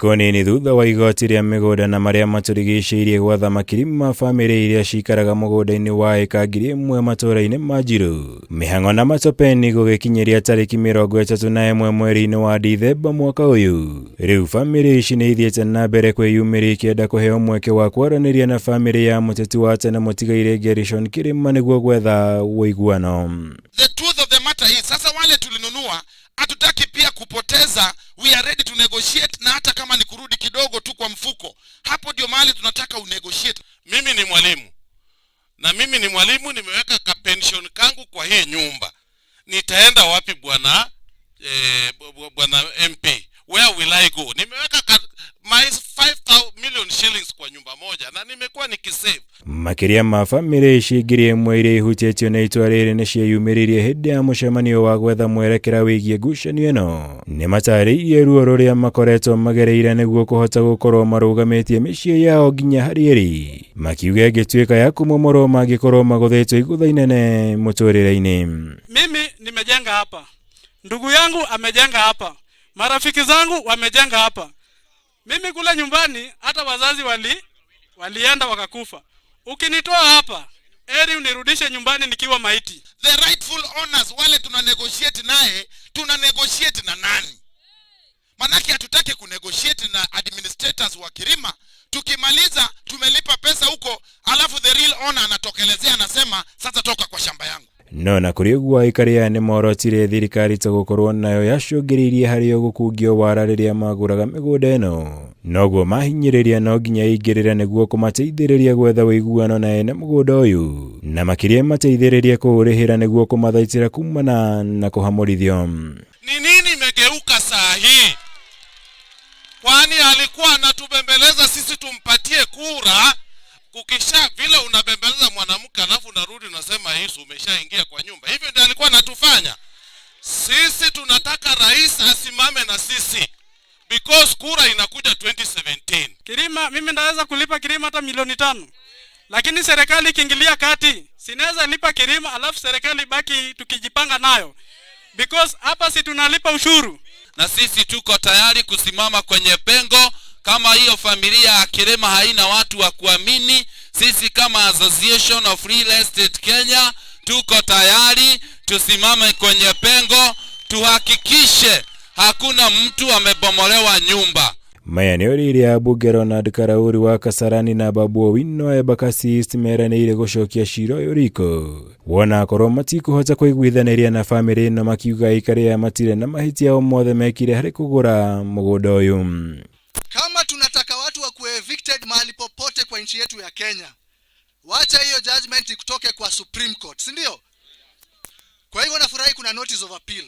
Thikũ nini thutha wa igoti rĩa mĩgũnda na marĩa matũrigicĩirie gwatha makiri ma bamĩrĩ iria cikaraga mũgũnda-inĩ wa ĩka 1000 matũũra-inĩ ma Njiru, Mĩhang'o na Matopeni gũgĩkinyĩria tarĩki 31 mweri-inĩ wa Dithemba mwaka ũyũ. Rĩu bamĩrĩ ici nĩ ithiĩte na mbere kwĩyumĩria ikĩenda kũheo mweke wa kwaranĩria na bamĩrĩ ya mũteti wa tene mũtigairĩ Gerishon Kirima nĩguo gwetha ũiguano. The truth of the matter is, sasa wale tulinunua hatutaki pia kupoteza, we are ready to negotiate, na hata kama ni kurudi kidogo tu kwa mfuko, hapo ndio mahali tunataka unegotiate. Mimi ni mwalimu na mimi ni mwalimu, nimeweka ka pension kangu kwa hii nyumba. Nitaenda wapi bwana bwana MP? Where will I go? Nimeweka my 5 million shillings kwa nyumba moja na nimekuwa nikisave. Makĩria ma bamĩrĩ ici 1000 iria ihutĩtio nĩ itua rĩrĩ nĩ cieyumĩririe hĩndĩ ya mũcemanio wa gwetha mwerekera wĩgiĩ ngucanio ĩno. Nĩ matarĩirie ruo rũrĩa makoretwo magereire nĩguo kũhota gũkorwo marũgamĩtie mĩciĩ yao nginya harĩa ĩrĩ, makiuga ĩngĩtuĩka ya kũmomorwo mangĩkorwo magũthĩtwo igũtha inene mũtũrĩre-inĩ. Mimi nimejenga hapa, ndugu yangu amejenga hapa, marafiki zangu wamejenga hapa. Mimi kule nyumbani hata wazazi walienda wakakufa. Ukinitoa hapa, heri unirudishe nyumbani nikiwa maiti. The rightful owners wale tuna negotiate naye, tuna negotiate na nani? Manake hatutaki kunegotiate na administrators wa Kirima. Tukimaliza tumelipa pesa huko, alafu the real owner anatokelezea anasema sasa toka kwa shamba yangu. No na kũrĩ ũguo aikari aya nĩmorotire thirikari ta gũkorwo nayo yacũngĩrĩirie harĩ o gũkungio wara rĩrĩa magũraga mĩgũnda ĩno, noguo mahinyĩrĩria no nginya ĩingĩrĩre nĩguo kũmateithĩrĩria gwetha ũiguano na ene mũgũnda ũyũ, na makĩria mateithĩrĩrie kũũrĩhĩra nĩguo kũmathaitĩra kumana na kũhamũrithio. Ni nini imegeuka saa hii? Kwani alikuwa anatubembeleza sisi tumpatie kura? Kukisha vile unabembeleza mwanamke alafu unarudi unasema Yesu umeshaingia kwa nyumba. Hivyo ndio alikuwa anatufanya. Sisi tunataka rais asimame na sisi because kura inakuja 2017. Kirima, mimi ndaweza kulipa Kirima hata milioni 5. Lakini serikali ikiingilia kati, sinaweza lipa Kirima alafu serikali baki tukijipanga nayo. Because hapa si tunalipa ushuru. Na sisi tuko tayari kusimama kwenye pengo. Kama hiyo familia ya Kirima haina watu wa kuamini, sisi kama Association of Real Estate Kenya tuko tayari tusimame kwenye pengo, tuhakikishe hakuna mtu amebomolewa nyumba. Maya nĩ ũrĩa ambunge Ronald Karauri wa Kasarani na Babu Owino wa Embakasi East meranĩire gũcokia cira ũyũ riko, wona akorwo matikũhota kũiguithanĩria na bamĩrĩ ĩno, makiuga aikari aya matirĩ na mahĩtia o mothe mekire harĩ kũgũra mũgũnda ũyũ. Kama tunataka watu wakuwe evicted mahali popote kwa nchi yetu ya Kenya, wacha hiyo judgment ikutoke kwa Supreme Court, si ndio? Kwa hivyo nafurahi kuna notice of appeal.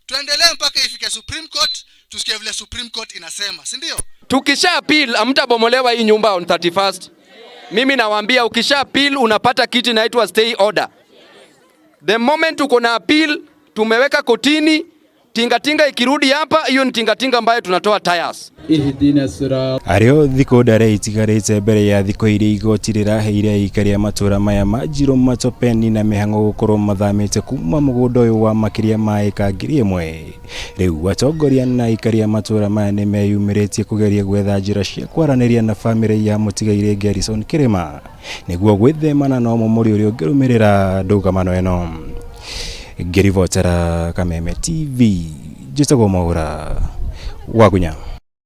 Tuendelee mpaka ifike Supreme Court, tusikie vile Supreme Court inasema, si ndio? Tukisha appeal hamtabomolewa hii nyumba on 31st. Mimi nawaambia ukisha appeal unapata kitu inaitwa stay order. The moment uko na appeal tumeweka kotini, tingatinga ikirudi hapa, hiyo ni tingatinga ambayo tunatoa tires. Arĩ o thikũ ndare itigarĩte mbere ya thikũ iria igoti rĩraheire aikari a matũũra maya ma Njiru, Matopeni na Mĩhang'o gũkorwo mathamĩte kuma mũgũnda ũyũ wa makĩria ma ĩka 1000. Rĩu atongoria na aikari a matũũra maya nĩ meyumĩrĩtie kũgeria gwetha njĩra cia kwaranĩria na bamĩrĩ ya mũtigairĩ Gerishon Kirima nĩguo gwĩthemana na ũmomori ũrĩa ũngĩrũmĩrĩra ndũgamano ĩno. Ngĩribotera Kameme TV, njĩtagwo Mwaũra Wagunya.